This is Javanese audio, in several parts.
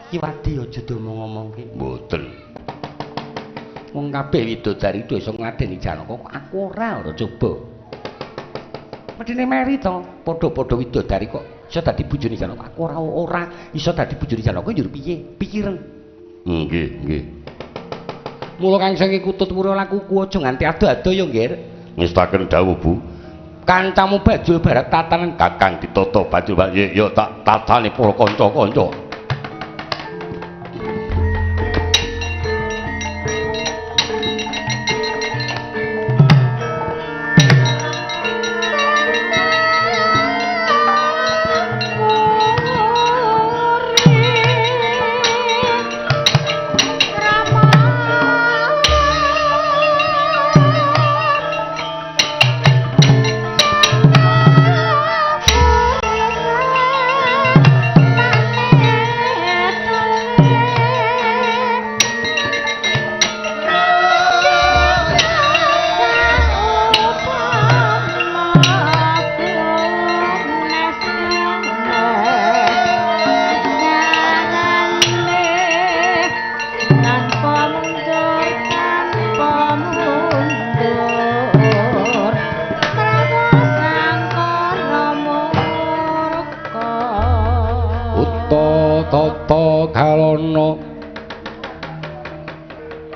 Ki Wadi aja diomong-omongke. Mboten. Wong kabeh widodari do iso ngladeni Janaka, aku ora ora coba. Medine meri to, padha-padha widodari kok iso dadi bojone Janaka. Aku ora ora iso dadi bojone Janaka njur piye? Pikiren. Nggih, nggih. Mula kang sing kutut wura lakuku aja nganti ado-ado ya, Nggir. Ngestaken dawuh, Bu. Kancamu Bajul Barat tatanan Kakang ditata Bajul Barat. Ya tak tatane para kanca-kanca.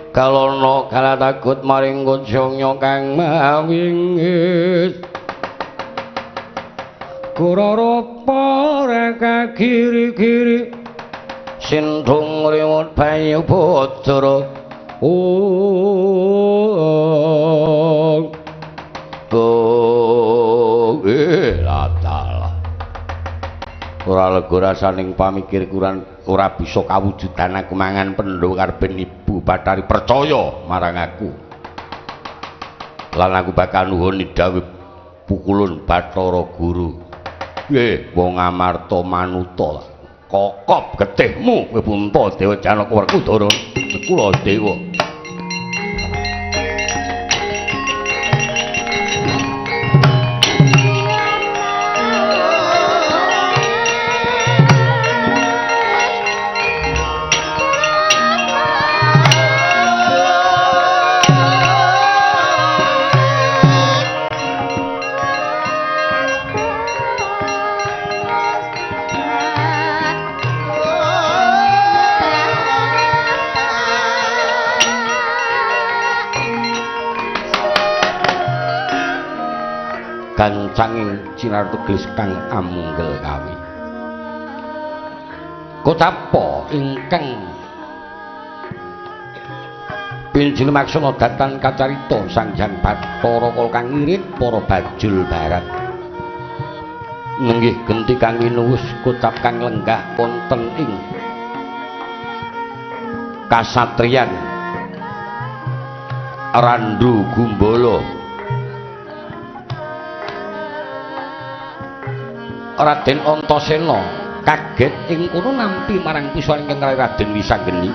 Kalana kalatagut maring kunjungnya kang mawingis Gurara reka kiri-kiri sindung riwut bayu putra oh latalah ora lega rasaning pamikir kuran ora bisa kawujudan aku mangan pendho karben Ibu Bathari percaya marang aku lan aku bakal nuhun dawuh pukulun Bathara Guru. Nggih wong Amarta manuta kokop getihmu kowe Puntadewa Janaka Werkudara kula dewa. Gancanging sinar teges kang amunggel kawi. Kotapa ingkang pinjil maksana datan kacarita Sang Hyang Bathara Kala kang ngirit para Bajul Barat. Nenggih genti kang winuwus kocap kang lenggah wonten ing kasatriyan Randu Gumbala. Raden Antasena kaget ing kono nampi marang pisan ingkang Raden Wisanggeni.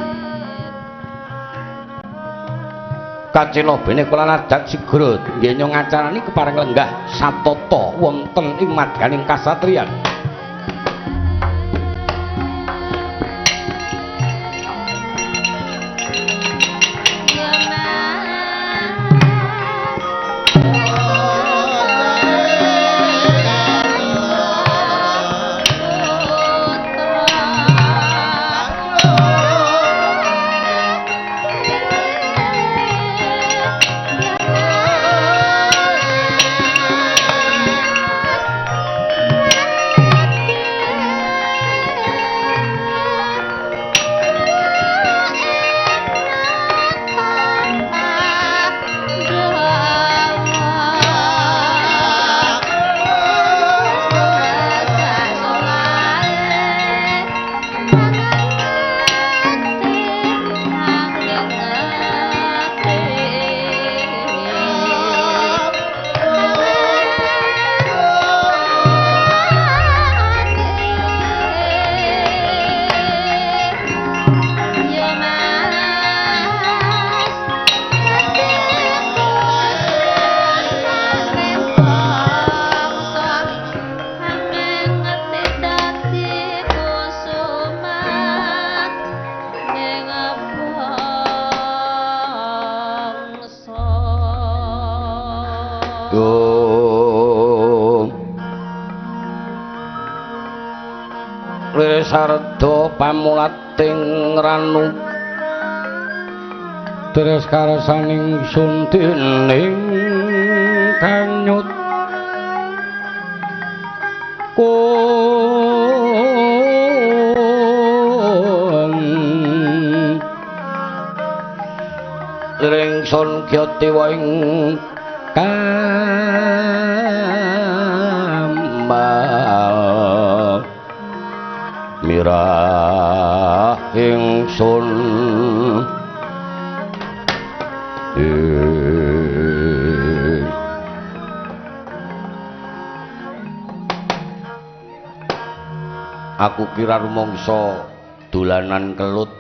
Kacena bene kula adat sigra nggenya ngacarani kepareng lenggah satata wonten ing madyaning kasatriyan. Liris sarda pamulating ranu terus karsaning sun dening kanyut kun liring sun gyatiwa ing kamal mirah ingsun. Aku kira rumangsa dolanan kelut,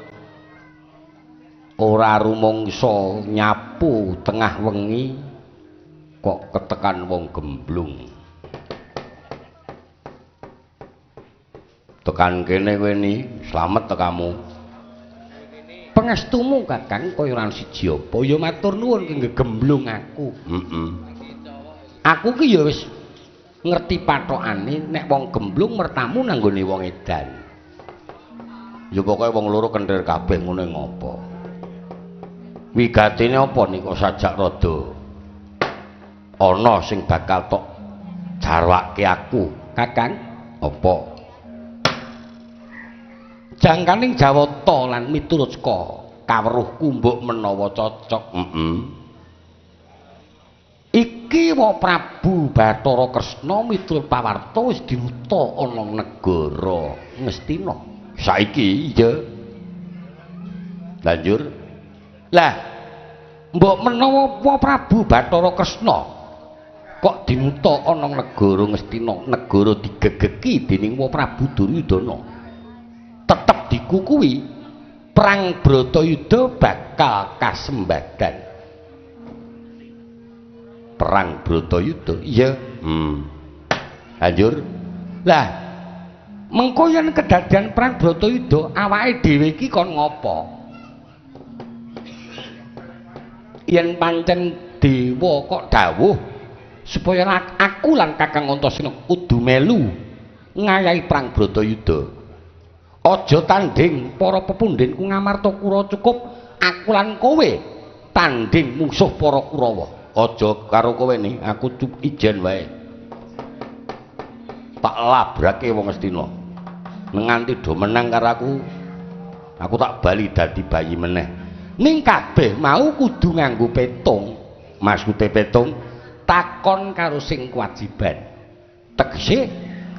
ora rumangsa nyapu tengah wengi kok ketekan wong gemblung. Tekan kene kowe ni, slamet tekamu. Pangestumu Kakang kaya ora siji apa ya matur nuwun ki gemblung aku. Heeh. Aku ki ya wis ngerti pathokane nek wong gemblung mertamu nang nggone wong edan. Ya pokoke wong loro kenthir kabeh ngono ngopo. Wigatine apa nika sajak rada ana sing bakal tok jarwake aku, Kakang. Apa? Jangkaning Jawata lan miturut saka kawruhku mbok menawa cocok. Heeh. Iki wa Prabu Bathara Kresna miturut pawarta wis dinuta ana negara Ngastina. Saiki iya. Lanjur. Lah, mbok menawa wa Prabu Bathara Kresna kok dinuta ana negara Ngastina, negara digegeki dening wa Prabu Duryudana. Tetep dikukuhi perang Bratayuda bakal kasembadan. Perang Bratayuda iya. Lanjur. Lah mengko yen kedadian perang Bratayuda awake dhewe iki kon ngopo? Yen pancen dewa kok dawuh supaya aku lan Kakang Antasena kudu melu ngayahi perang Bratayuda. Aja tanding para pepundhenku Ngamarta Kura, cukup aku lan kowe tanding musuh para Kurawa. Aja karo kowe ni, aku cukup ijen wae. Tak labrake wong Ngastina. Nganti do menang karo aku, aku tak bali dadi bayi meneh. Ning kabeh mau kudu nganggo petung. Maksude petung takon karo sing kewajiban. Tegese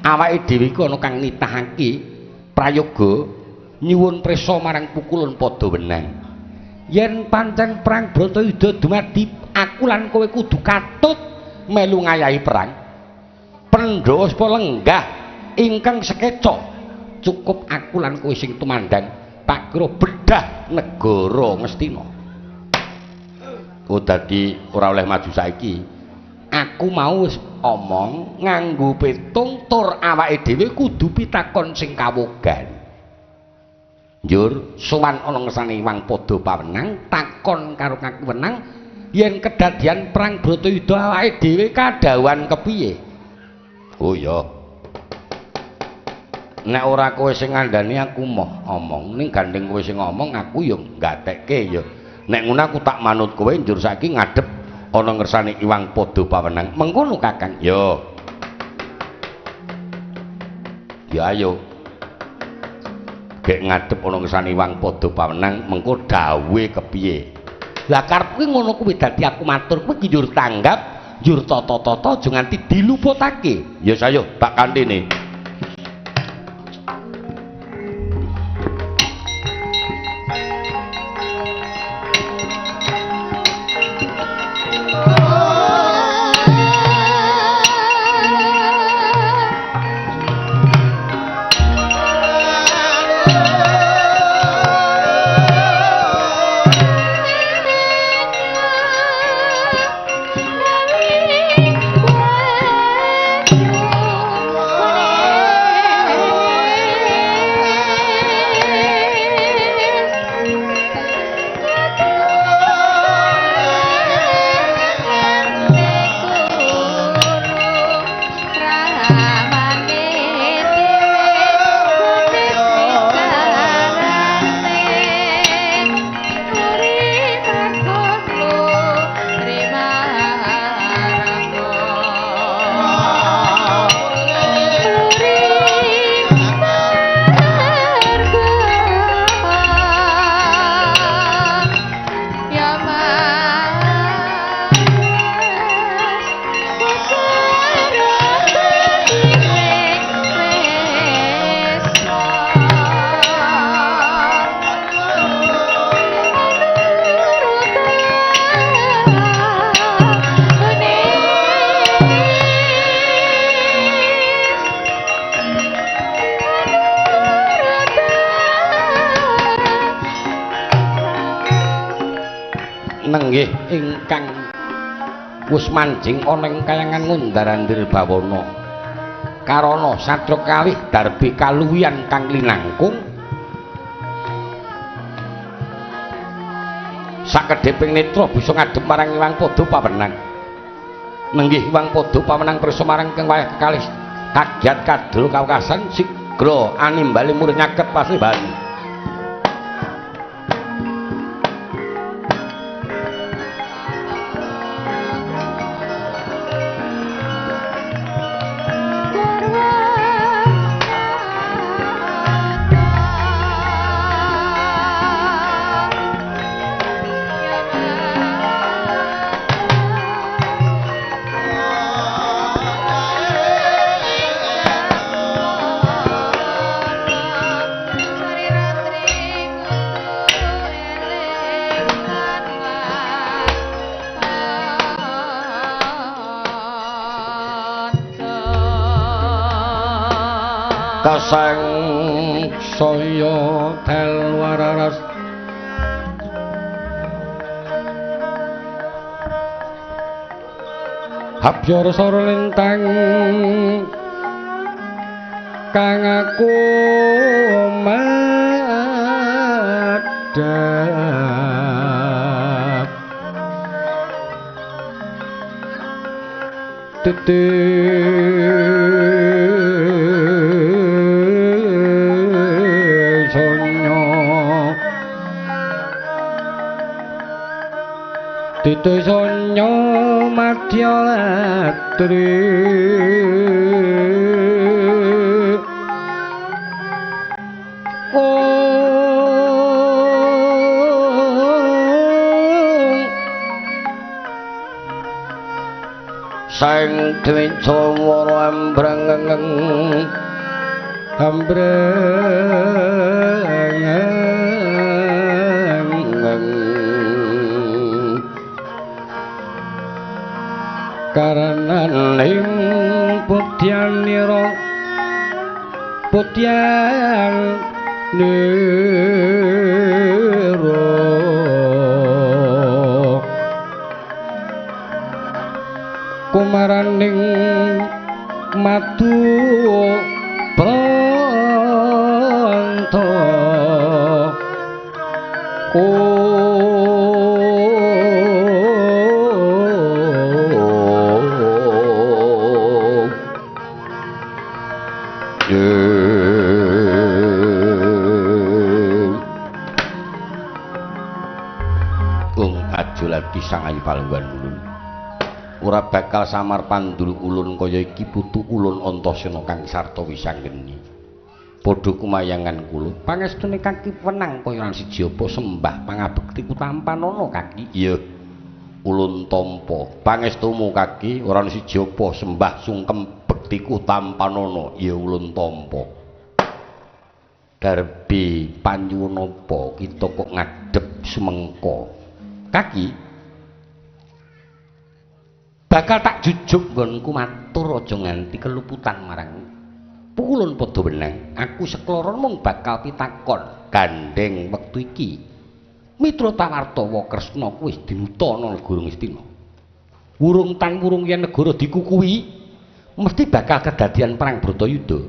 awake dhewe iku ana kang nitahake prayoga nyuwun prisa marang pukulun padha wenang. Yen pancen perang Bratayuda dumadi, aku lan kowe kudu katut melu ngayahi perang. Pandhawa sapa lenggah ingkang sekeca, cukup aku lan kowe sing tumandang tak kira bedah negara Ngastina. Oh dadi ora oleh maju saiki. Aku mau wis omong nganggo petung tur awake dhewe kudu pitakon sing kawogan. Njur sowan ana ngersane Iwang Padha Pawenang takon karo Kaki Wenang yen kedadian perang Bratayuda awake dhewe kadhawuhan kepiye? Oh iya. Nek ora kowe sing ngandani aku moh omong, ning gandeng kowe sing ngomong aku ya nggatekke ya. Nek ngono aku tak manut kowe njur saiki ngadep ana ngersane Iwang Padha Pawenang. Mengkono Kakang. Yo. Ya ayo. Gek ngadep ana ngersane Iwang Padha Pawenang, mengko dawuhe kepiye? Lah karepku ngono kuwi dadi aku matur kuwi njur tanggap, njur tata-tata aja nganti diluputake. Ya sayo tak kantine. Whoa! Nenggih ingkang wis manjing ana ing kayangan Ngundar-andir Bawana. Karana satra kalih darbi kaluwihan kang linangkung sakedheping netra bisa ngadhep marang Hyang Padha Pawenang. Nenggih Hyang Padha Pawenang prisa marang kang wayah kekalih kagiat kadul kawekasan sigra animbali murih nyaket paseban. Kasang saya telwararas habyor sora lintang kang aku madhep titik Titi sonya madya latri Sang Dwijawara ambreng ambreng karenaning putyanira putyanira kumaraning madu pranta Sang Ayu Palenggan ulun ora bakal samar pandul ulun kaya iki putu ulun Antasena kang sarta wisanggeni padha kumayangan kula pangestune kaki wenang kaya siji apa sembah pangabekti ku tampanana kaki. Iya ulun tampa pangestumu kaki ora siji apa sembah sungkem bektiku tampanana. Iya ulun tampa. Darbi panyuwun apa kita kok ngadhep sumengko kaki bakal tak jujuk nggonku matur aja nganti keluputan marang pukulun padha wenang. Aku sekloron mung bakal pitakon gandeng wektu iki Mitra Tawartawa Kresna kuwi wis dinuta ana negara Ngastina. Wurung tan wurung yen negara dikukuhi mesti bakal kedadian perang Bratayuda.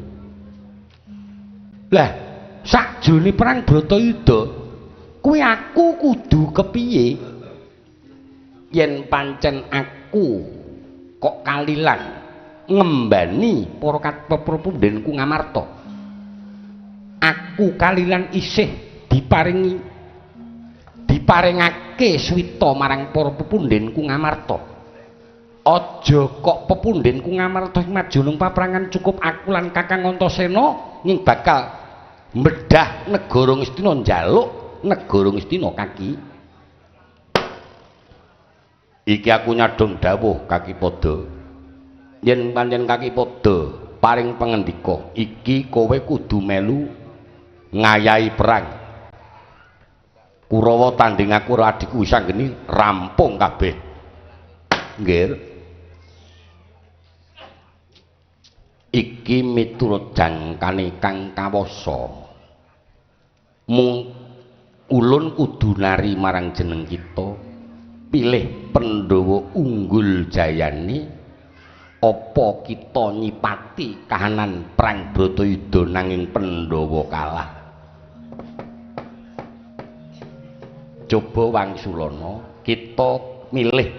Lah sakjroning perang Bratayuda kuwi aku kudu kepiye yen pancen aku kok kalilan ngembani para pepundhenku Ngamarta. Aku kalilan isih diparingake swita marang para pepundhenku Ngamarta. Aja kok pepundhenku Ngamarta ing maju nang paprangan cukup aku lan Kakang Antasena ning bakal medhah negara Ngastina njaluk negara Ngastina kaki. Iki aku nyadong dawuh kaki padha. Yen pancen kaki padha paring pangendika, iki kowe kudu melu ngayahi perang. Kurawa tanding aku karo adhiku Wisanggeni rampung kabeh. Nggih. Iki miturut jangkane kang kawasa. Mung ulun kudu nari marang jeneng kita. Pilih Pandhawa unggul jayane apa kita nyipati kahanan perang Bratayuda nanging Pandhawa kalah? Coba wangsulana, kita milih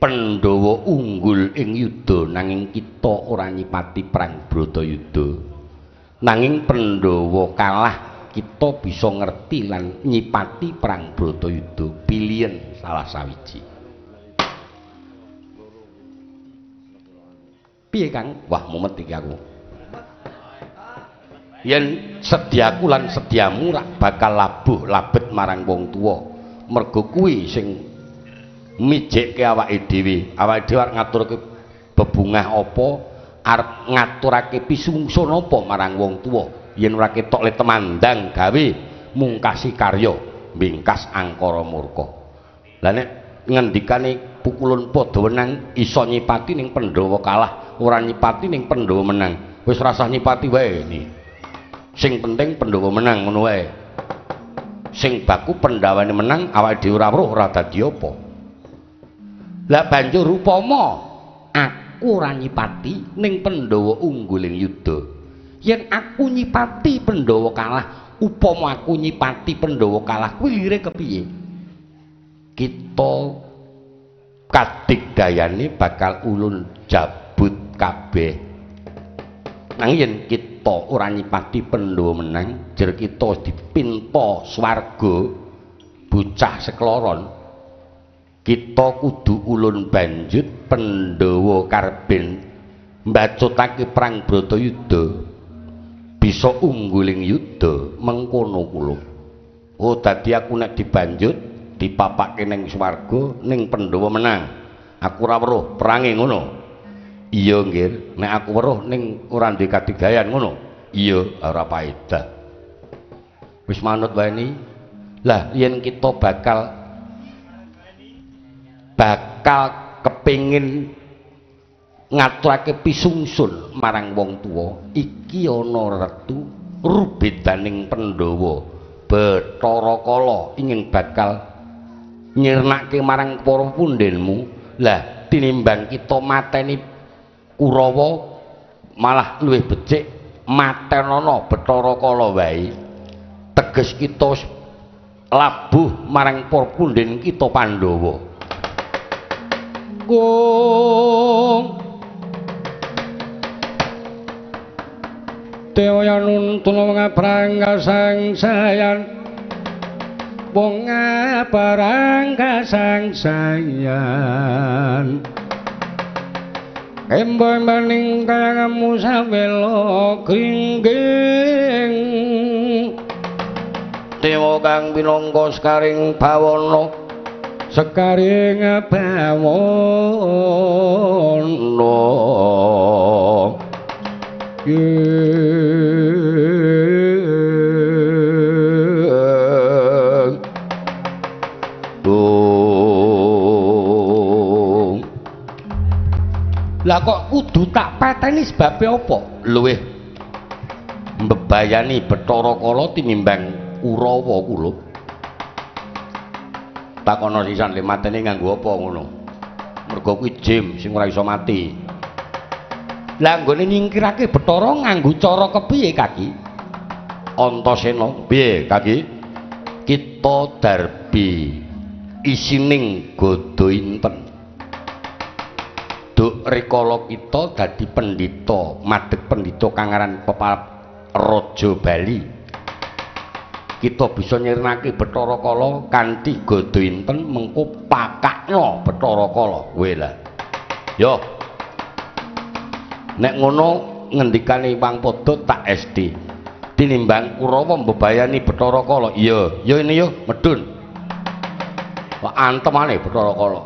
Pandhawa unggul ing yuda nanging kita ora nyipati perang Bratayuda. Nanging Pandhawa kalah, kita bisa ngerti lan nyipati perang Bratayuda. Pilihan salah sawiji. Piye Kang? Wah, mumet iki aku. Yen sediaku lan sediamu rak bakal labuh labet marang wong tuwa. Mergo kuwi sing mijekke awake dhewe. Awake dhewe arep ngaturke bebungah apa, arep ngaturake pisungsun apa marang wong tuwa. Yen ora ketok le temandang gawe mungkasi karya mbingkas angkara murka. Lah nek ngendikane pukulun padha wenang iso nyipati ning Pandhawa kalah, ora nyipati ning Pandhawa menang. Wis rasah nyipati wae ni. Sing penting Pandhawa menang ngono wae. Sing baku Pandhawane menang, awake dhewe ora weruh ora dadi apa. Lah banjur upama aku ora nyipati ning Pandhawa unggul ing yuda. Yen aku nyipati Pandhawa kalah, upama aku nyipati Pandhawa kalah kuwi lire kepiye? Kita kadigdayane bakal ulun jabut kabeh. Nanging yen kita ora nyipati Pandhawa menang, jer kita dipinta swarga bocah sekloron. Kita kudu ulun banjut Pandhawa karben mbacutake perang Bratayuda bisa ungguling yuda mengkono kula. Oh, dadi aku nek dibanjut dipapake ning swarga ning Pandhawa menang, aku ora weruh perange ngono. Iya nggih, nek aku weruh ning ora duwe kadigayan ngono. Iya, ora paedah. Wis manut wae ni. Lah yen kita bakal kepengin ngaturake pisungsun marang wong tuwa, iki ana retu rubedaning Pandhawa Bathara Kala ingin bakal nyirnake marang para pundhenmu. Lah tinimbang kita mateni Kurawa malah luwih becik matenono Bathara Kala wae. Teges kita labuh marang para pundhen kita Pandhawa. Kung Dewa nuntun ngabrang kasangsayan, wong ngabrang kasangsayan. Embo maning kayangamu sawela gringging. Dewa kang pinangka sekaring bawana, sekaring bawana. Lah kok kudu tak pateni sebabe apa? Luwih mbebayani Bathara Kala tinimbang Kurawa kula. Takono sisan le mateni nganggo apa ngono. Mergo kuwi jim sing ora iso mati. Lah nggone nyingkirake Bathara nganggo cara kepiye Kaki? Antasena, piye Kaki? Kita darbi isining gada inten. Duk rikala kita dadi pendhita, madheg pendhita kang aran peparap Raja Bali. Kita bisa nyirnake Bathara Kala kanthi gada inten mengko pakakno Bathara Kala. Kowe lah. Yo. Nek ngono ngendikane Wang Padha tak esti. Tinimbang Kurawa mbebayani Bathara Kala. Iya, yo ini yo medun. Wah antemane Bathara Kala.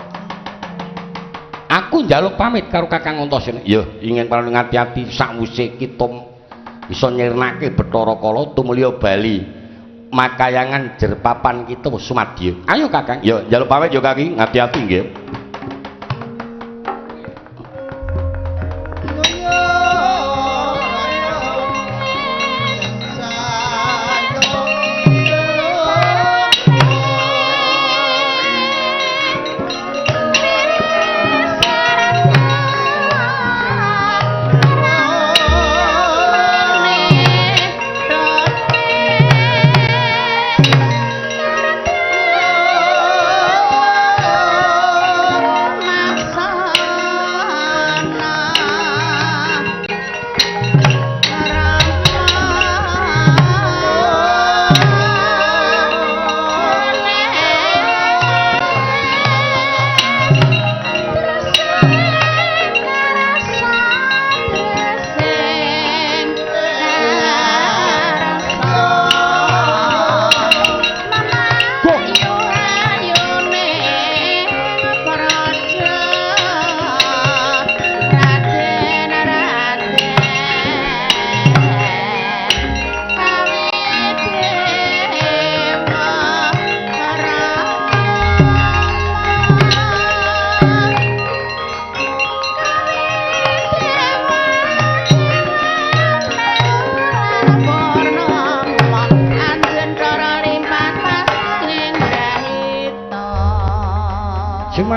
Aku njaluk pamit karo Kakang Antasena. Ya, ingin paring ati-ati sakwise kita bisa nyirnake Bathara Kala tumulya bali makayangan jer papan kita sumadya. Ayo Kakang. Ya, njaluk pamit ya Kaki, ngati-ati nggih.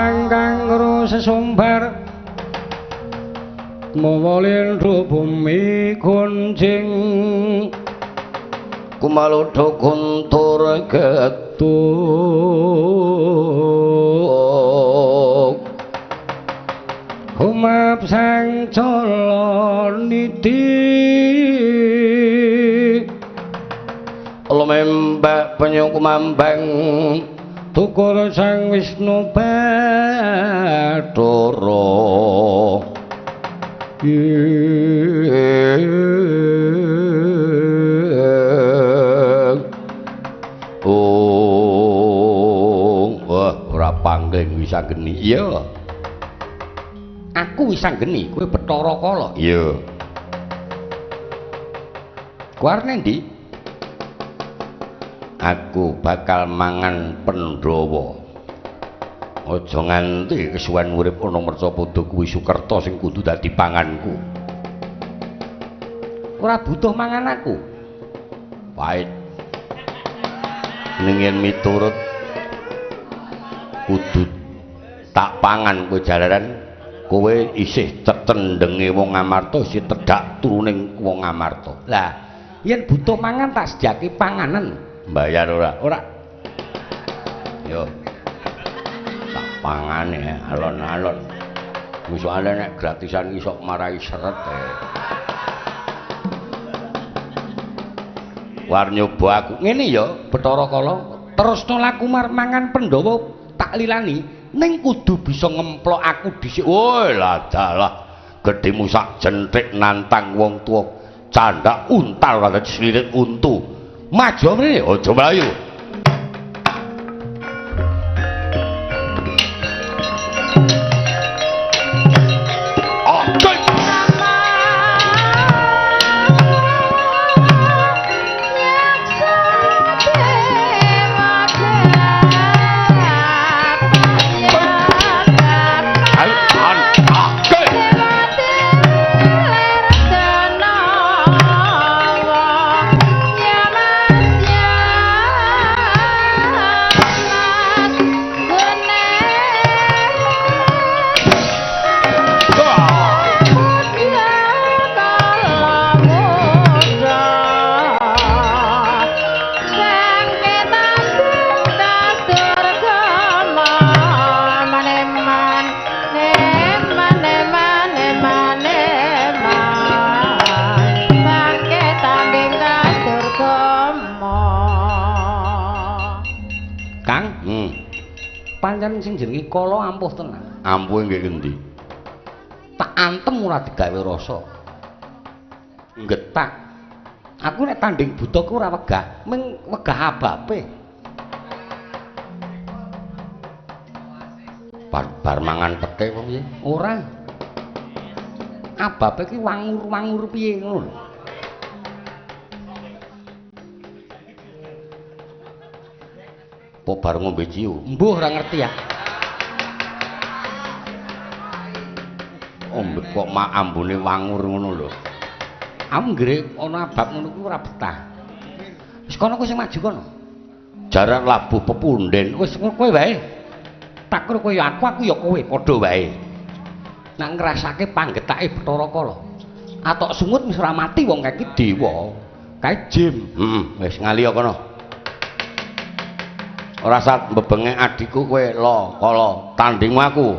Abang kang sesumbar mawa lindhu bumi gunjing kumaludha guntur getuk humap sang Jalanidhi lumembak penyu kumambang tukur sang Wisnu Bathara. Oh, wah ora panggeng Wisanggeni. Iya. Aku Wisanggeni, kowe Bathara Kala. Iya. Kowe arep endi? Aku bakal mangan Pandhawa. Aja nganti kesuwen urip ana mercapada kuwi Sukerta sing kudu dadi panganku. Ora butuh mangan aku. Pait. Ning yen miturut kudu tak pangan kowe jalaran kowe isih tetendenge wong Amarta, isih tedhak turuning wong Amarta. Lah, yen butuh mangan tak sediake panganan. Bayar ora? Ora. Yo. Tak pangane alon-alon. Soale nek gratisan iso marai seret. War nyoba aku ngene ya, Bathara Kala. Terusno laku mangan Pandhawa tak lilani ning kudu bisa ngemplok aku dhisik. Woi lah dalah. Gedhemu sak jenthik nantang wong tuwa. Candhak untal ora slirit untu. Maju mrene, aja mlayu. Pancen sing jenenge Kala ampuh tenan. Ampuhe nggih ngendi? Tak antem ora digawe rasa. Nggetak. Aku nek tanding buta ku ora wegah, mung wegah abape. Bar mangan pete apa piye? Ora. Abape ki wangur-wangur piye ngono lho. Apa bar ngombe ciu? Mbuh ora ngerti ya. Ombe kok mak ambune wangur ngono lho. Aku nggre ana abab ngono kuwi ora betah. Wis kono kowe sing maju kono. Jaran labuh pepunden. Wis kowe wae. Tak kira kowe ya aku, aku ya kowe, padha wae. Nek ngrasake panggetake Bathara Kala. Atok sungut wis ora mati wong kae iki dewa. Kae jim. Heeh, wis ngaliya kono. Ora sat mbebenge adikku kowe lo kala tandingmu aku.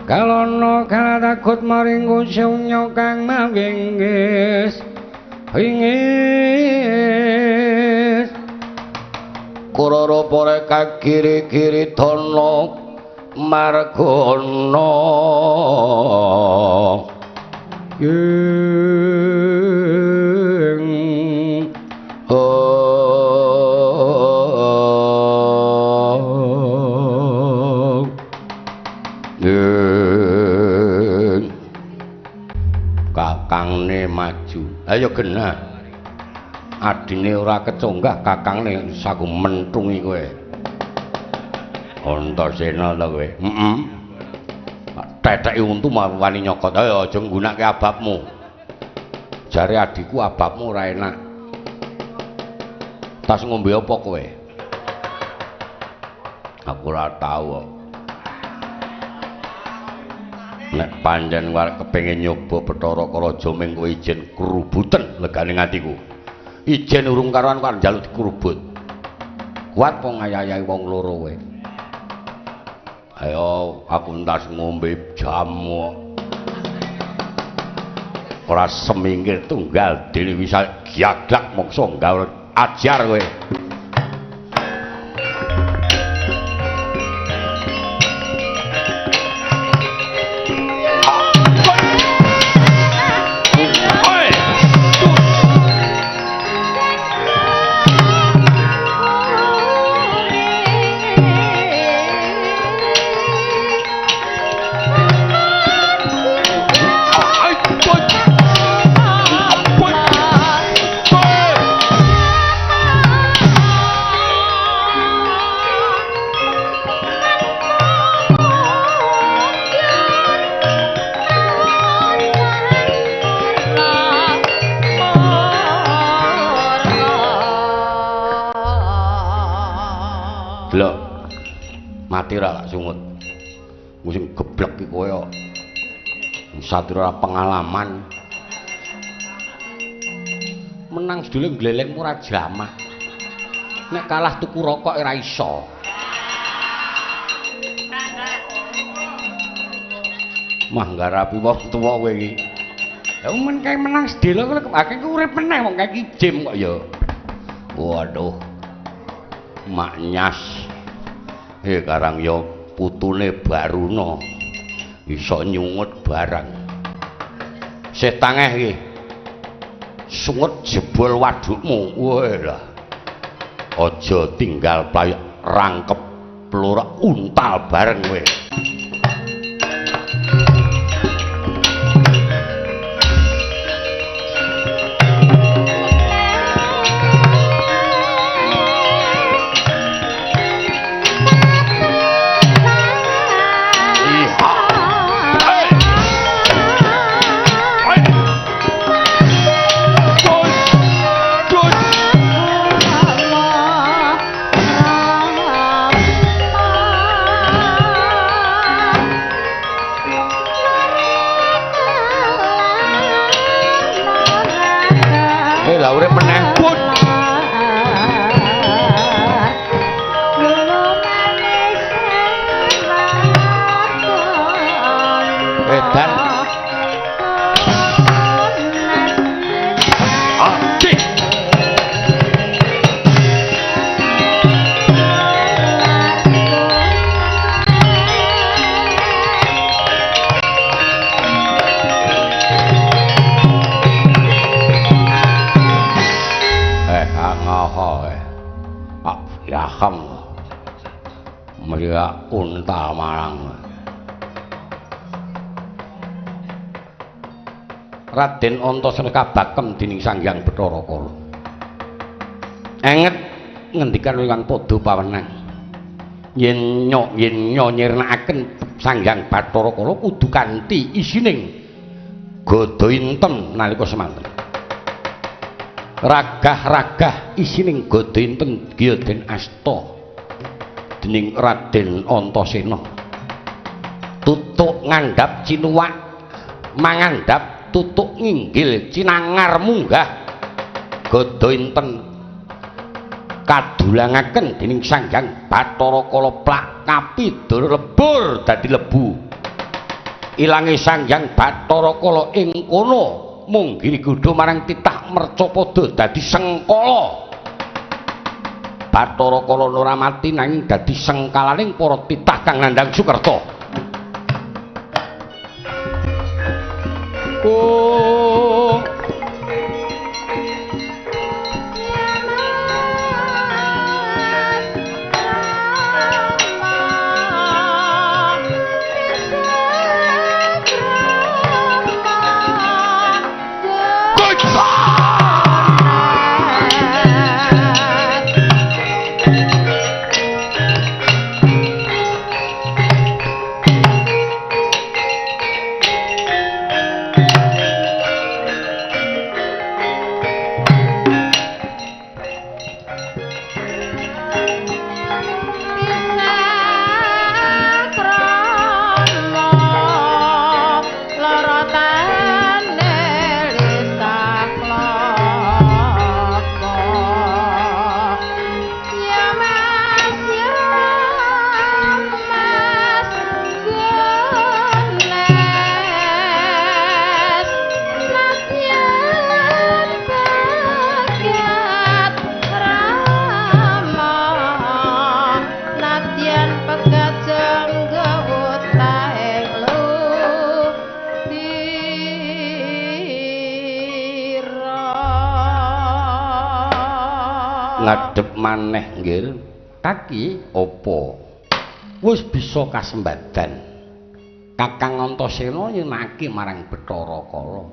Kalono kalatakut maring kusunya kang mawinggis wingis kurara para kagiri-giri dana margana ing Kakangne maju. Ayo genah. Adine ora keconggah, kakangne saku mentungi kowe. Antasena ta kowe? Heeh. Teteki untu wani nyokot. Ayo aja nggunake ababmu. Jare adikku ababmu ora enak. Tas ngombe apa kowe? Aku ora tau. Nek pancen arep kepengin nyoba Bathara Kala ming kowe ijen krubuten legane atiku. Ijen urung karuan kok njaluk dikrubut. Kuat po ngayahi wong loro kowe. Ayo aku entas ngombe jamu. Ora semingkir tunggal dene bisa giaglak moksa gawe ajar kowe. Delok. Mati ra lak sungut. Sing geblek iki kowe kok. Satria ora pengalaman. Menang sedulur gleleng ora jamah. Nek kalah tuku rokok ora iso. Mah nggarapi wong tuwa kowe iki. Ya men kae menang sedelo kok akeh urip meneh wong kae iki jim kok ya. Waduh. Mak nyas. Karang ya putune Baruna iso nyungut barang. Sih tangeh iki. Sungut jebol wadukmu. Wah. Aja tinggal playak rangkep pelora untal bareng kowe. Unta marang Raden Antasena kabakem dening Sang Hyang Bathara Kala. Enget ngendikan ingkang padha pawenang. Yen nyirnakaken Sang Hyang Bathara Kala kudu kanthi isining gada inten nalika semanten. Ragah-ragah isining gada inten giya den asta dening Raden Antasena. Tutuk ngandhap cinuwak, mangandhap tutuk nginggil cinangar munggah gada inten kadulangaken dening Sang Hyang Bathara Kala plak kapidur lebur dadi lebu. Ilange Sang Hyang Bathara Kala ing kono mung giri godha marang titah mercapada dadi sengkala. Bathara Kala ora mati nanging dadi sengkalaning para titah kang nandhang Sukerta. Oh. Ngadhep maneh nggih. Kaki apa? Wis bisa kasembadan. Kakang Antasena nyenake marang Bathara Kala.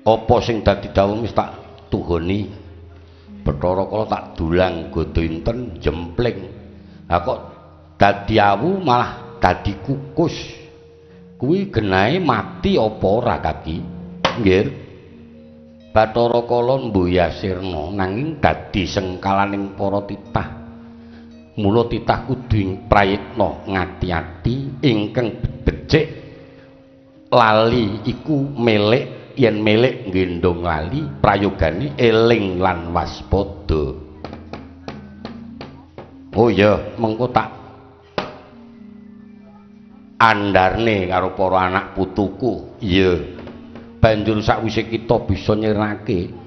Apa sing dadi dawuh wis tak tuhoni. Bathara Kala tak dulang godha inten jempling. Ha kok dadi awu malah dadi kukus. Kuwi genahe mati apa ora kaki? Nggih. Bathara Kala mbuya sirna nanging dadi sengkalaning para titah. Mula titah kudu prayitna ngati-ati ingkang becik lali iku melek yen melek nggendhong lali prayogane eling lan waspada. Oh iya, mengko tak andarne karo para anak putuku. Iya. Banjur sakwise kita bisa nyirnake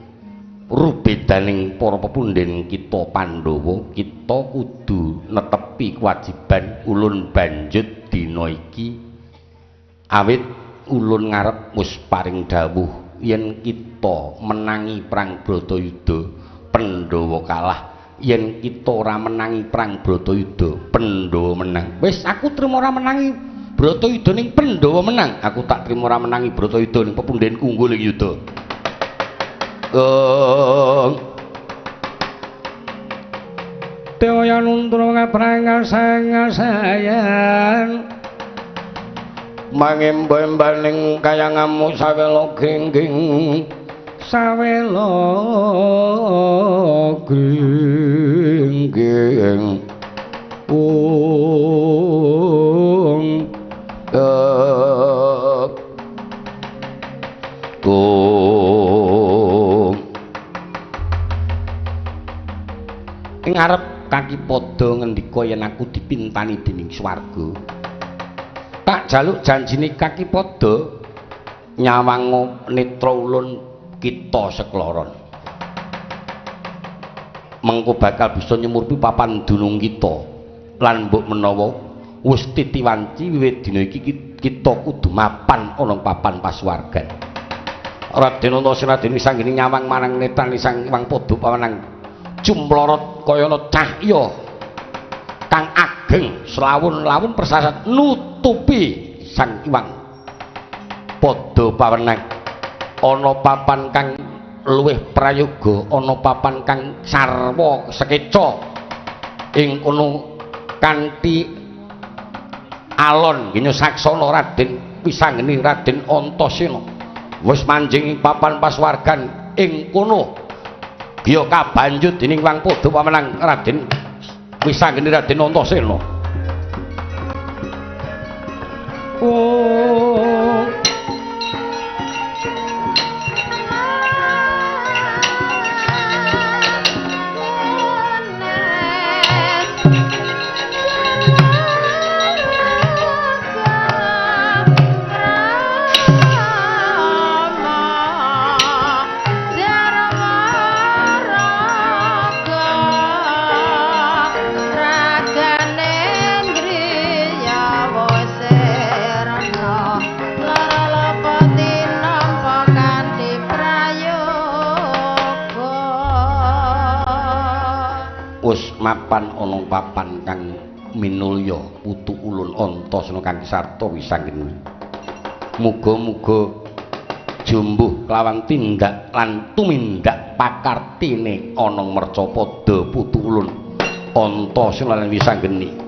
rubedaning para pepundhen kita Pandhawa, kita kudu netepi kewajiban ulun banjut dina iki. Awit ulun ngarep wis paring dawuh yen kita menangi perang Bratayuda, Pandhawa kalah. Yen kita ora menangi perang Bratayuda, Pandhawa menang. Wis aku trimo ora menangi Bratayuda ning Pandhawa menang. Aku tak trimo ora menangi Bratayuda ning pepundhenku unggul ing yuda. Dewa nuntura ngaprangasayan mangembo-embaning kayangamu sawela gingging sawela gingging ung ing arep kaki padha ngendika yen aku dipintani dening swarga. Tak jaluk janjine kaki padha nyawang netra ulun kita sekloron. Mengko bakal bisa nyemurpi papan dunung kita. Lan mbok menawa wis titiwanci wiwit dina iki kita kudu mapan ana papan pasuwargan. Raden Antasena Raden Wisanggeni nyawang marang netrane Sang Hyang Padha pawenang jumlorot kaya ana cahya kang ageng selawun-lawun persasat nutupi Sang Hyang Padha pawenang. Ana papan kang luwih prayoga, ana papan kang sarwa sekeca ing kono kanthi alon ginya saksana Raden Wisanggeni Raden Antasena wis manjing ing papan pasuwargan ing kono giya kabanjut dening Hyang Padha pawenang Raden Wisanggeni Raden Antasena. Oh mapan ana papan kang minulya putu ulun Antasena kang sarta Wisanggeni. Muga-muga jumbuh kelawan tindak lan tumindak pakartine ana mercapada putu ulun Antasena lan Wisanggeni.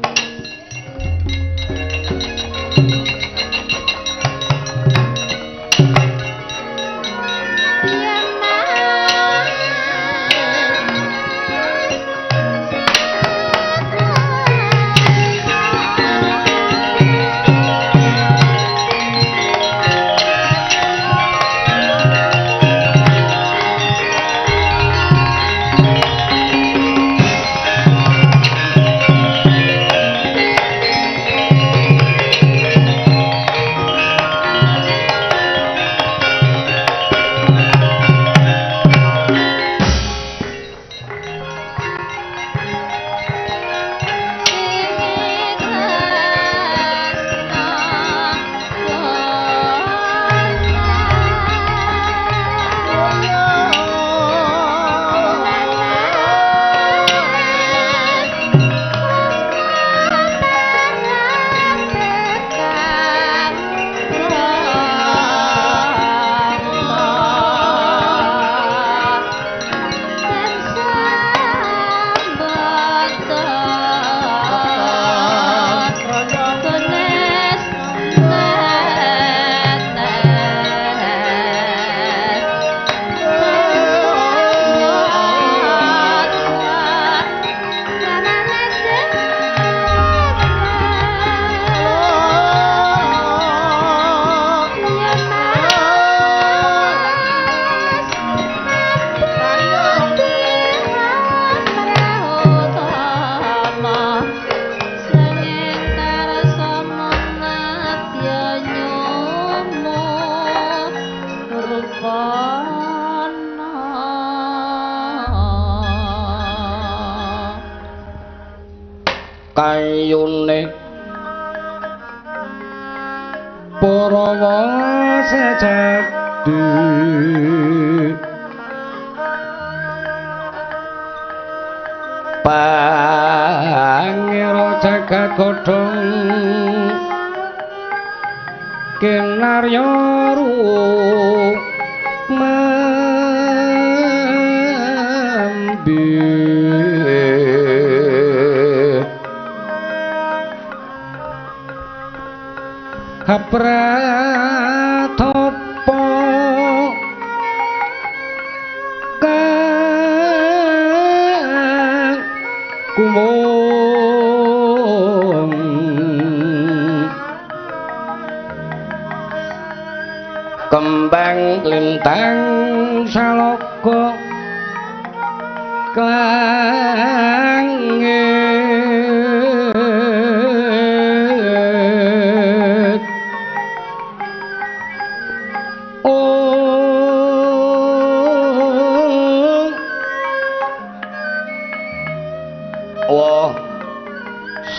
Ayune Parawa sejati Pangira jagat godhong kinarya rumambi Pratapa kang kumung kembang lintang saloka klangit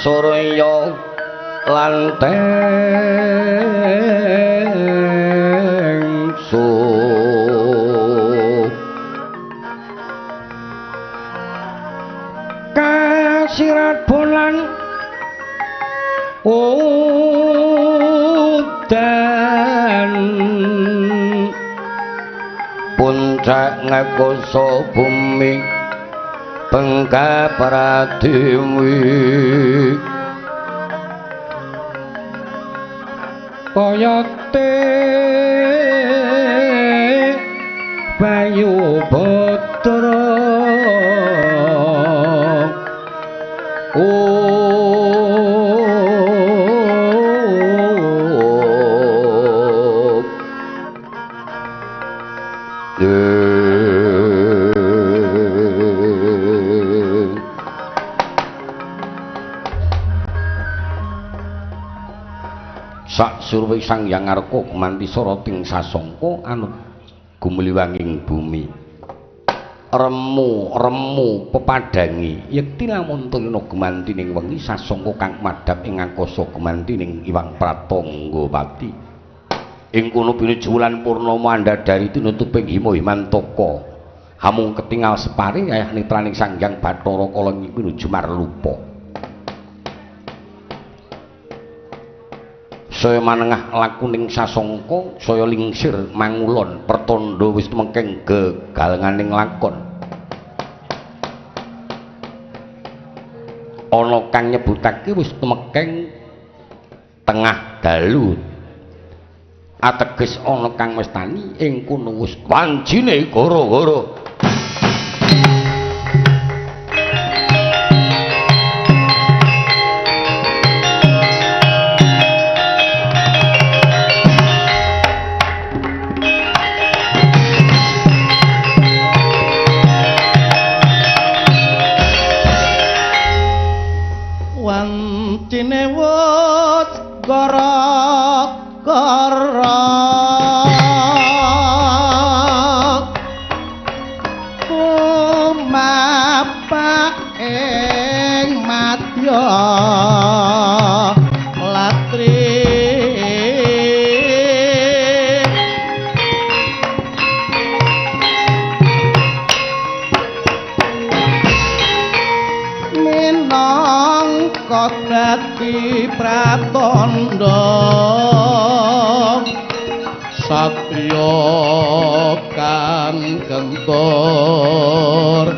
Surya lan tengsu kasirat bolan udan puncak ngakoso bumi bengka pratiwi kayate Bayu Putra Sak surwe Sang Hyang Arka gumanti soroting sasongko anut gumliwanging bumi. Remu remu pepadangi yekti lamun tulina gumanti ning wengi sasongko kang madhap ing angkasa gumanti ning Iwang Pratanggawati. Ing kono pinuju wulan purnama andhadhari tinutuping hima himantaka. Hamung ketingal separi ayah netraning Sang Hyang Bathara Kala pinuju marlupa. Saya manengah lakuning sasongko, saya lingsir mangulon, pertanda wis tumengkeng gegalenganing lakon. Ana kang nyebutake wis tumekeng tengah dalu. Ateges ana kang mestani ing kono wis wancine gara-gara. Satriya kang gentur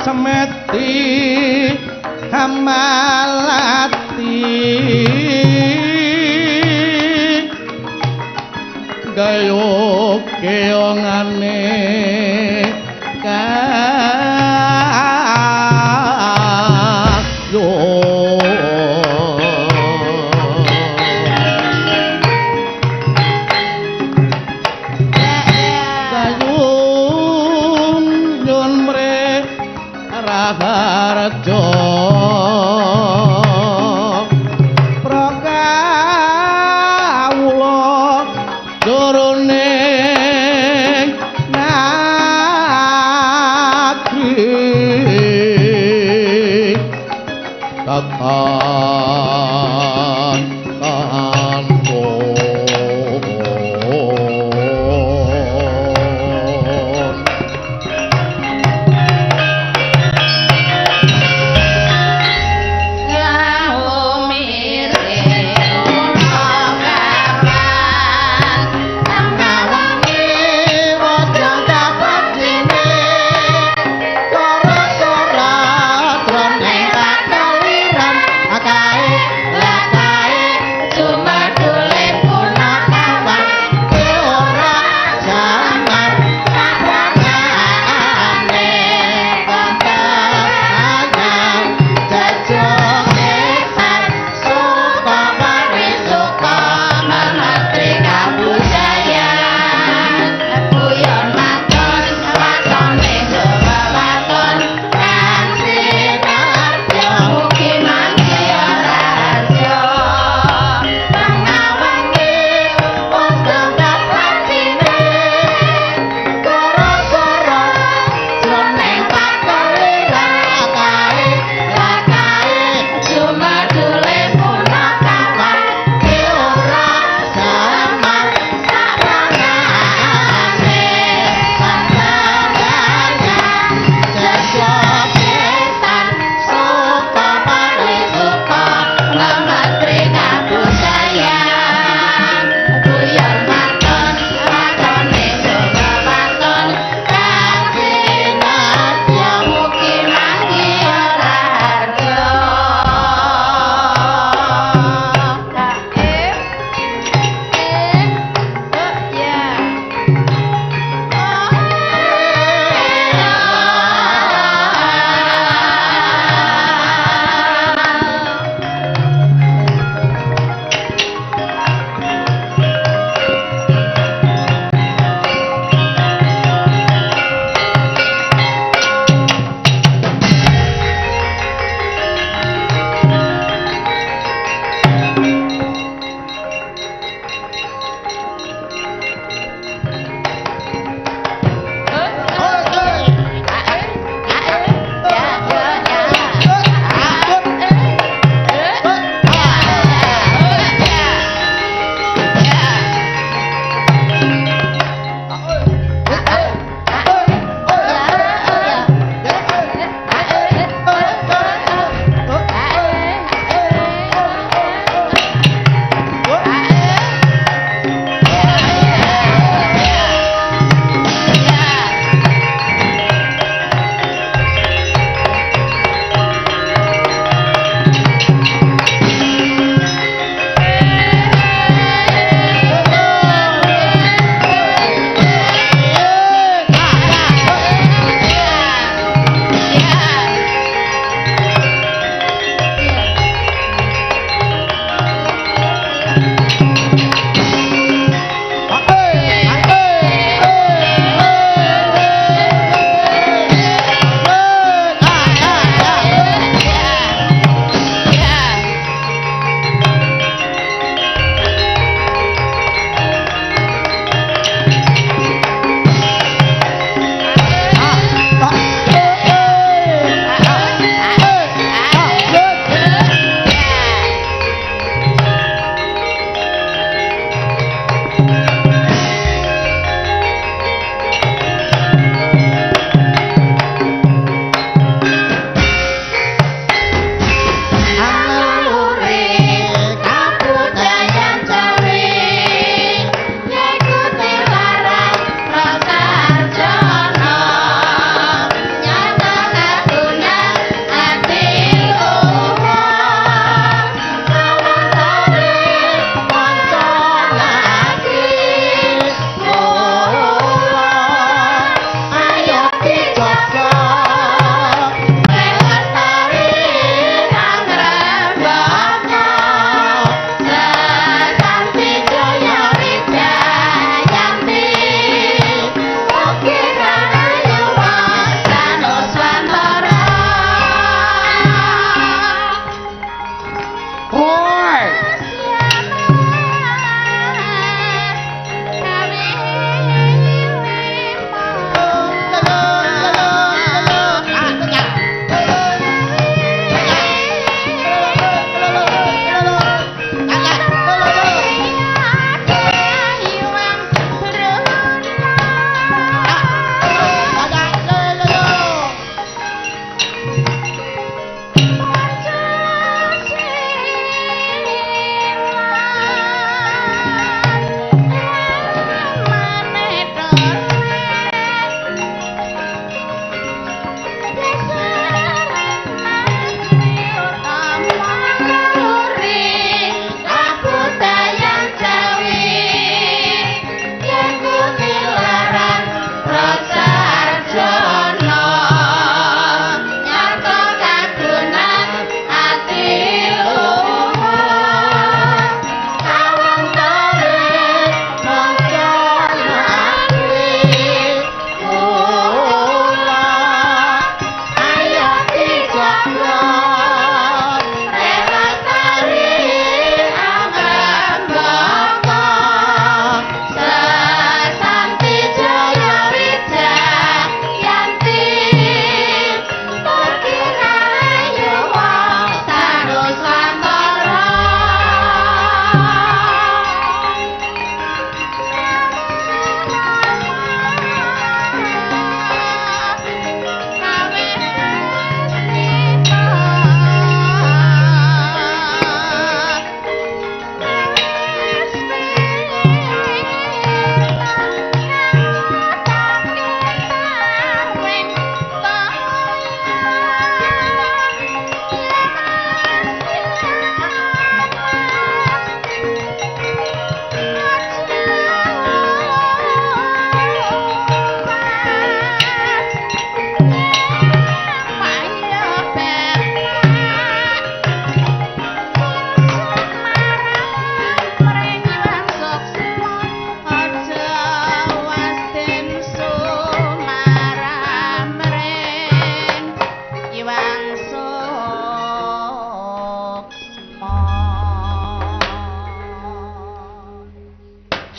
Semeti hamalati gayo keongane kayo kayun yun mre raharjo.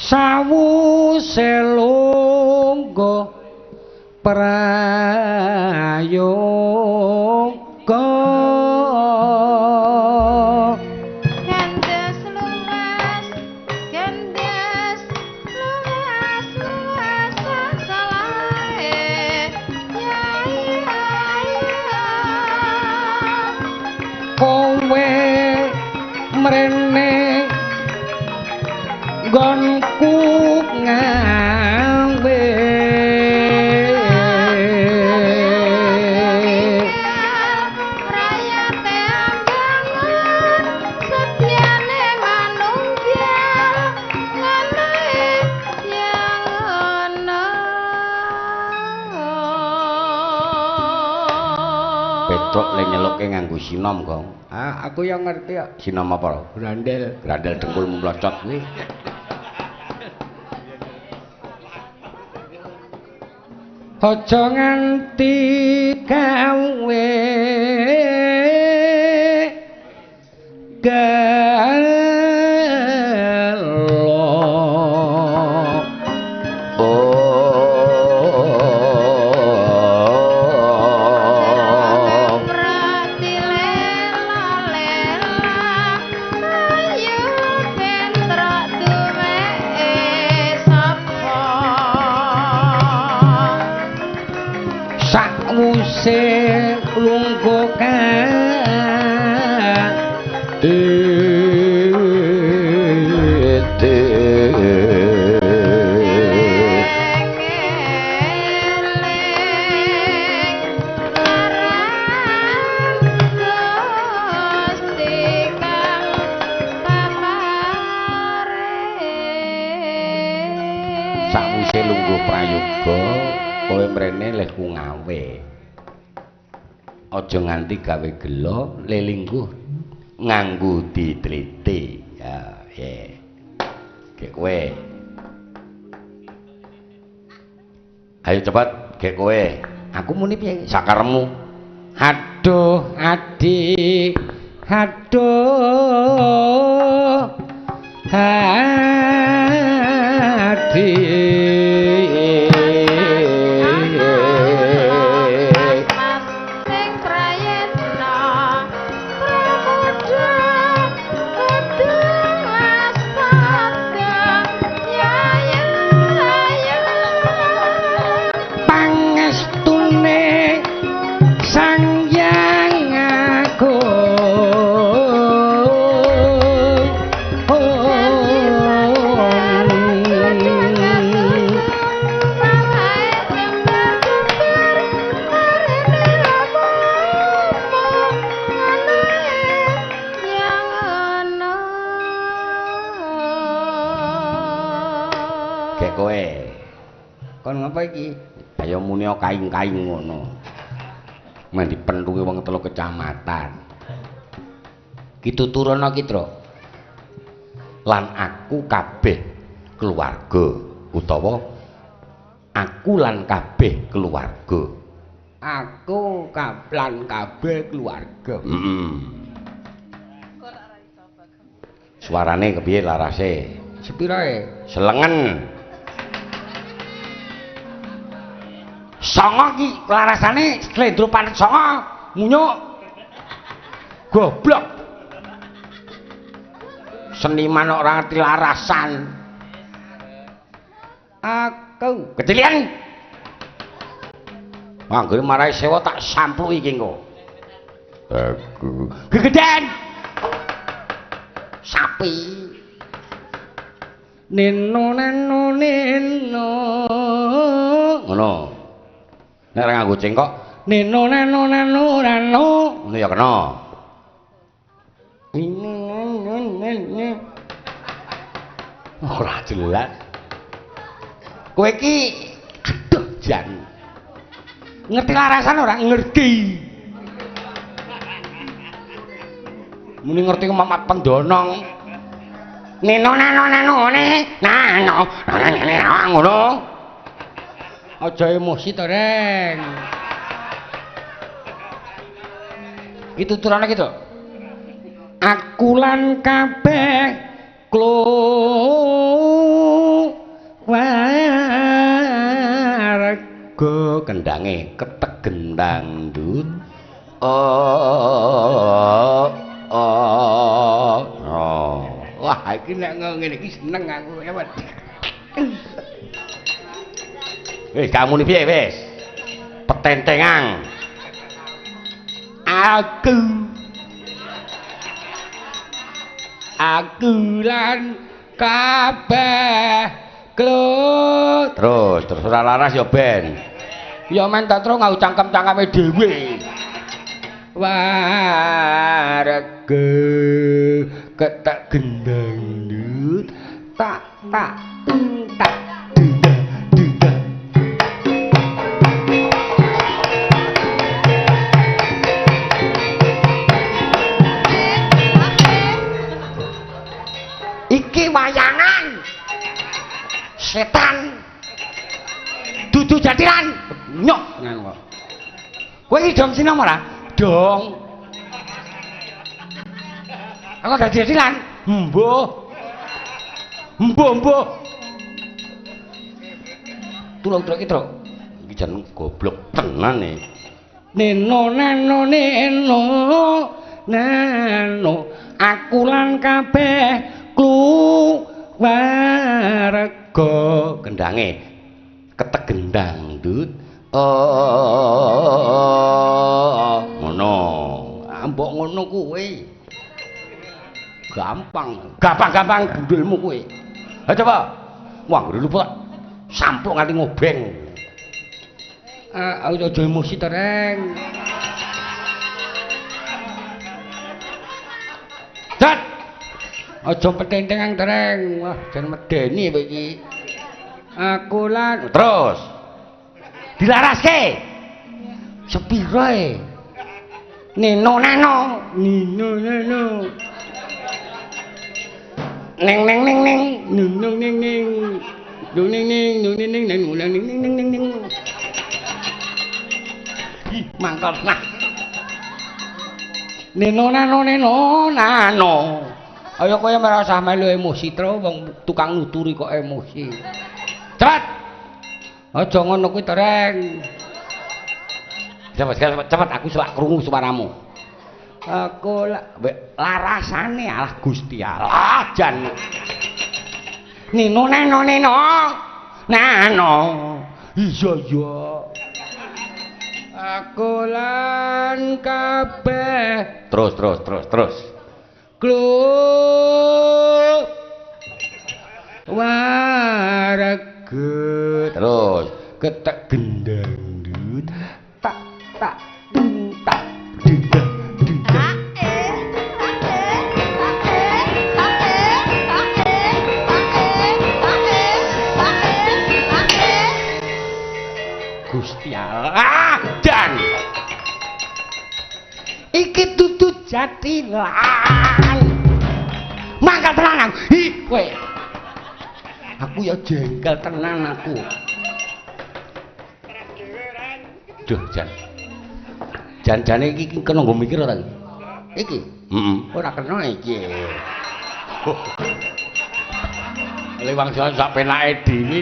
Sawuse lungguh prayoga Gandes luas, gandes luas, luas salahe ya ya ya. Kowe mrene nggonku ngawe Rayate ambangan setyane manunggal ngono ya ngono. Petruk le nyeluke nganggo sinom, Gong. Ah, aku yang ngerti ya. Sinom apa? Grandel. Grandel dengkulmu mlocot kuwi. Aja nganti gawe gelo. Oh. Prati lela lela ayo bentrok duweke sapa. Sakwuse lungguh Sakwuse lungguh prayoga kowe mrene lehku ngawe. Aja nganti gawe gela le lingguh nganggo ditliti. Ya, ye. Gek kowe. Ayo cepet gek kowe. Aku muni piye? Sakaremu. Aduh, adik. Aduh. Adik. Sing prayitna pramuda kudu waspada ya ya ya. Pangestune Sang Hyang Agung. Gek kowe. Kon ngapa iki? Ayo muni kaing-kaing ngono. Men dipentungi wong telu kecamatan. Ki tuturana ki, Tru. Lan aku kabeh keluarga utawa aku lan kabeh keluarga. Aku lan kabeh keluarga. Heeh. Suarane kepiye larase? Sepirae? Selengen. Songo ki larasane slendro panet songo munyuk. Goblok. Seniman kok ora ngerti larasan. Aku kecilian. Anggere marai sewa tak sampluki iki engko. Aku gegedan. Sapi. Neno neno neno. Ngono. Nek ora nganggo cengkok, neno neno neno neno. Ngono ya kena. Ora jelas. Kowe iki aduh jan. Ngerti larasan ora? Ngerti. Muni ngerti kok mamat pendonong. Neno nano nano ne nano nano ngono. Aja emosi to, Reng. Iki tuturane gitu. Aku lan kabeh Warga kendange ketek gendang ndut. Oh oh oh. Wah, iki nek ngene iki seneng aku ewet. Wis kamu piye wis? Petentengan. Aku lan kabeh klo. Terus terus ora laras ya ben. Ya men tak terus ngau cangkem-cangkeme dhewe. Warga ketek gendang ndut tak tak tak duda duda. Iki wayangan setan dudu jatilan nyok ngono kok. Kowe iki dong sinom ora? Dong. Aku dadi jatilan. Mbuh. Mbuh mbuh. Tulung truk iki, Truk. Iki jan goblok tenan e. Neno neno neno neno aku lan kabeh kluwarga kendange ketek gendang ndut. Oh ngono. Ambok ngono kuwi. Gampang, gampang-gampang gundulmu kuwi. Ha coba. Wah, ngene lupa. Sampluk nganti ngobeng. Ah, aja emosi to, Reng. Dat. Aja petentengan, Reng. Wah, jan medeni kowe iki. Aku lan terus. Dilaraske. Sepiro e? Neno neno, nino neno. Neng neng neng neng, nung nung neng neng. Nung neng neng, nung neng neng neng, nung neng neng neng neng. Ih, mangkal nah. Neno nano neno nano. Ayo kowe ora usah melu emosi tro, wong tukang nuturi kok emosi. Cepet. Aja ngono kuwi to, Reng. Cepet cepet aku selak krungu suaramu. Aku larasane alah Gusti Allah jan. Nino neno neno nano. Iya iya. Aku lan kabeh. Terus terus terus terus. Klu warga terus ketek gendang ndut tak tak tung tak duda duda. Gusti Allah dan iki dudu jatilan. Mangkal tenan aku. Hi kowe. Aku ya jengkel tenan aku. Duh jan. Jan-jane iki kena nggo mikir ora iki? Iki. Heeh. Ora kena iki. Lewang sak penake dhewe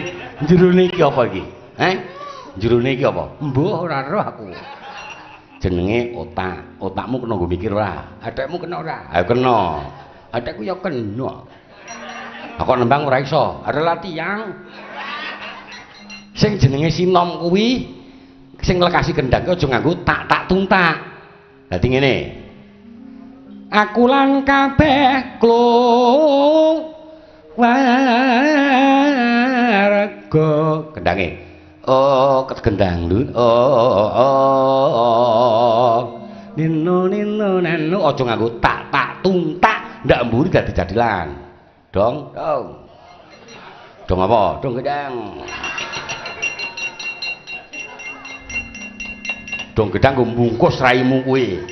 jerone iki apa iki? Heh? Jerone iki apa? Mbuh ora roh aku. Jenenge otak. Otakmu kena nggo mikir ora? Adekmu kena ora? Ha kena. Adekku ya kena. Aku nembang ora iso. Ada latihan. Sing jenenge sinom kuwi sing lekasi kendang ki aja nganggo tak tak tuntak. Dadi ngene. Aku lan kabeh klo warga kendange. Oh, gendang lho. Oh, oh, oh. Nino nino nano aja nganggo tak tak tuntak, ndak mburi dadi jadilan. Dong, dong. Dong apa? Dong gedang. Dong gedang nggo mbungkus raimu kuwi.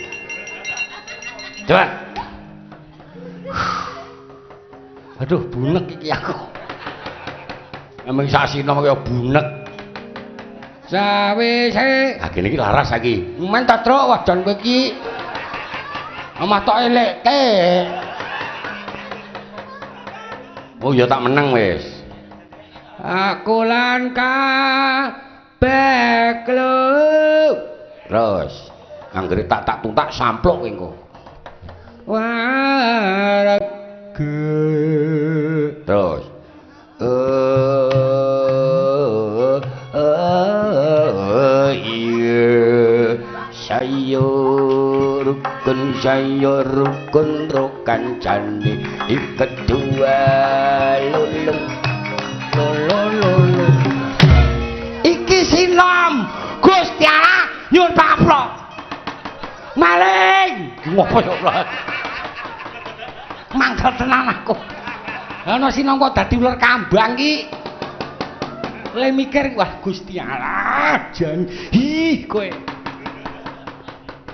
Coba. Aduh, bunek iki aku. Emang sasino kaya bunek. Sawise, ha kene iki laras saiki. Men ta, Truk, wah jan kowe iki. Omah tok elekke. Oh ya tak meneng wis. Aku lan kabeh Beklo. Terus anggere tak tuntak samplok kowe engko. Warga. Terus iya sayur rukun sayur rukun rokan candi ikedua lulung lulung iki sinom Gusti Allah nyuwun pangapura maling ngopo ya Allah mangkel tenan aku. Ana sinom kok dadi ular kambang iki le mikir wah Gusti Allah jan hi kowe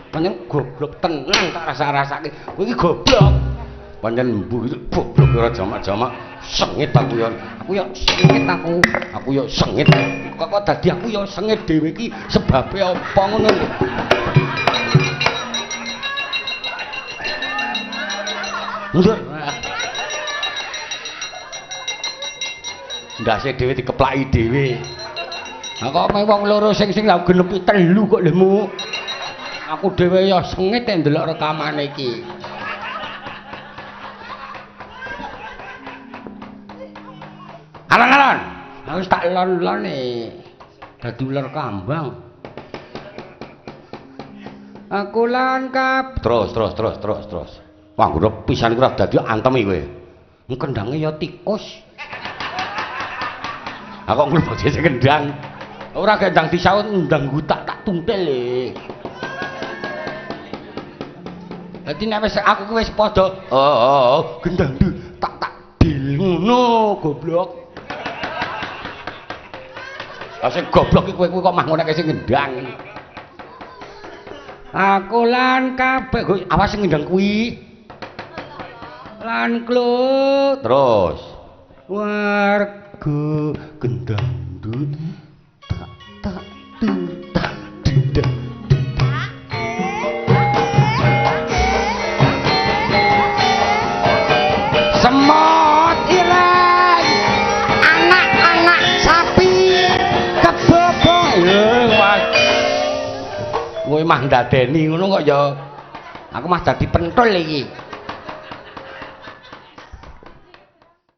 pancen goblok tenan tak rasa-rasake kowe iki goblok pancen mbuh goblok ora jamak-jamak sengit aku ya aku ya sengit aku ya sengit kok dadi aku ya sengit dhewe iki sebabe apa ngono lho. Mundur. Ndase dhewe dikeplaki dhewe. Lah kok meh wong loro sing sing lha genepi telu kok lemu. Aku dhewe ya sengit ndelok rekamane iki. Alon-alon. Aku wis tak lon-lone. Dadi ular kambang. Aku lan kap. Terus. Wah, nggo pisan iku ora dadi antemi kowe. Kendange ya tikus. Aku nglebok sing kendang. Ora gendang disaut ndang gutak tak tuntil e. Dadi nek wis aku ku wis padha oh gendang tak tak dil ngono goblok. Lah sing goblok iki kowe kuwi kok mah ngono sing ngendang. Aku lan kabeh awas sing ngendang kuwi. Lan klo terus warga gendang dut tak tak tak dindang. Semut ireng anak-anak sapi kebobong. Kowe mah ndadeni ngono kok ya. Aku mah dadi pentul iki.